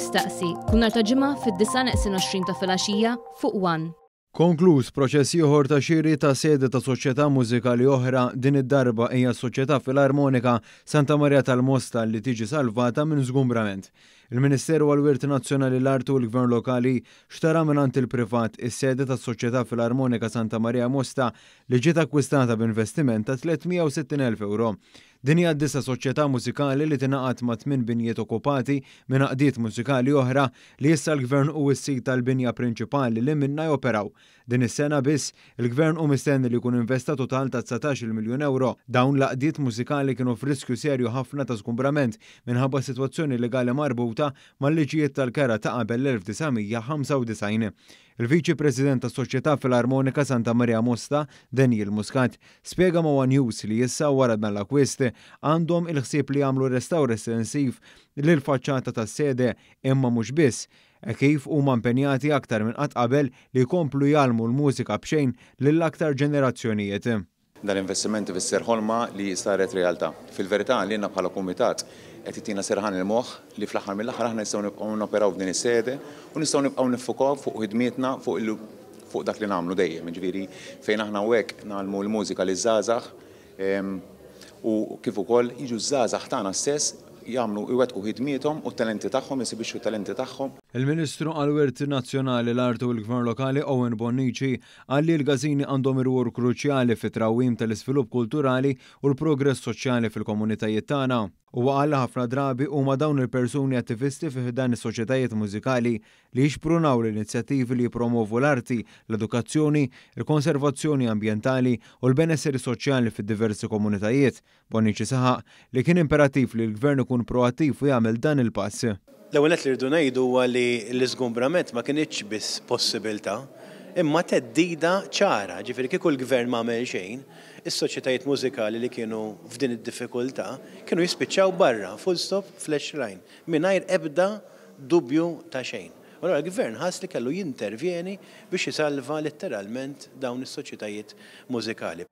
Tistaqsi, kull nhar ta' Ġimgħa fid-9:20 ta' filgħaxija fuq One. Konkluż proċess ieħor ta' xiri ta' sede ta' soċjetà mużikali oħra, din id-darba hija s-Soċjetà Filarmonika Santa Maria tal-Mosta li tiġi salvata minn żgumbrament. Il-Ministeru għall-Wirt Nazzjonali l-Arti u l-Gvern Lokali xtara mingħand il-privat is-sede tas-Soċjetà Filarmonika Santa Maria Mosta li ġiet akkwistata b'investiment ta' 360,000 ewro. Din hija d-disa' soċjetà mużikali li tingħaqad ma' tmien binjiet okkupati minn għaqdiet mużikali oħra li issa l-Gvern hu s-sid tal-binja prinċipali li minnha joperaw. Din is-sena biss, il-Gvern hu mistenni li jkun investa total ta' 19-il miljun ewro. Dawn l-għaqdiet mużikali kienu f'riskju serju ħafna ta' żgumbrament minħabba sitwazzjoni legali marbuta mal-liġijiet tal-kera ta' qabel l-1995. Il-Viċi President tas-Soċjetà Filarmonika Santa Maria Mosta, Daniel Muscat, spjega ma' one News li issa wara dan l-akkwist għandhom il-ħsieb li jagħmlu restawr estensiv lill-faċċata tas-sede imma mhux biss, hekk kif huma impenjati aktar minn qatt qabel li jkomplu jgħallmu l-mużika b'xejn lil aktar ġenerazzjonijiet. Dan l-investiment ifisser ħolma li saret realtà. Fil-verità lilna bħala kumitat qed itina serħan il-moħħ li fl-aħħar mill-aħħar aħna nistgħu nibqgħu noperaw f'din is-sede u nistgħu nibqgħu niffukaw fuq ħidmietna fuq fuq dak li nagħmlu dejjem, jiġifieri fejn aħna hawnhekk ngħallmu l-mużika liż-żgħażagħ u kif ukoll jiġu ż-żgħażagħ tagħna stess jagħmlu iwettqu ħidmiethom u t-talenti tagħhom, jesibixxu t-talenti tagħhom. Il-Ministru għall-Wirt Nazzjonali, l-Art u l-Gvern Lokali Owen Bonnici qal li l-każini għandhom irwol kruċjali fit-trawwim tal-iżvilupp kulturali u l-progress soċjali fil-komunitajiet tagħna. Huwa qal li ħafna drabi huma dawn il-persuni attivisti fi ħdan is-soċjetajiet mużikali li jixprunaw l-inizjattivi li jippromovu l-arti, l-edukazzjoni, il-konservazzjoni ambjentali u l-benesseri soċjali fid-diversi komunitajiet. Bonnici saħaq li kien imperattiv li l-Gvern ikun proattiv u jagħmel dan il-pass. L-ewwel nett li rridu ngħidu huwa li l-iżgumbrament ma kinitx biss possibilità, imma theddida ċara, ġifieri kieku l-Gvern ma għamel xejn, is-soċjetajiet mużikali li kienu f'din id-diffikultà kienu jispiċċaw barra, full stop, flash line, mingħajr ebda dubju ta' xejn. U allura l-Gvern ħass li kellu jintervjeni biex isalva letteralment dawn is-soċjetajiet mużikali.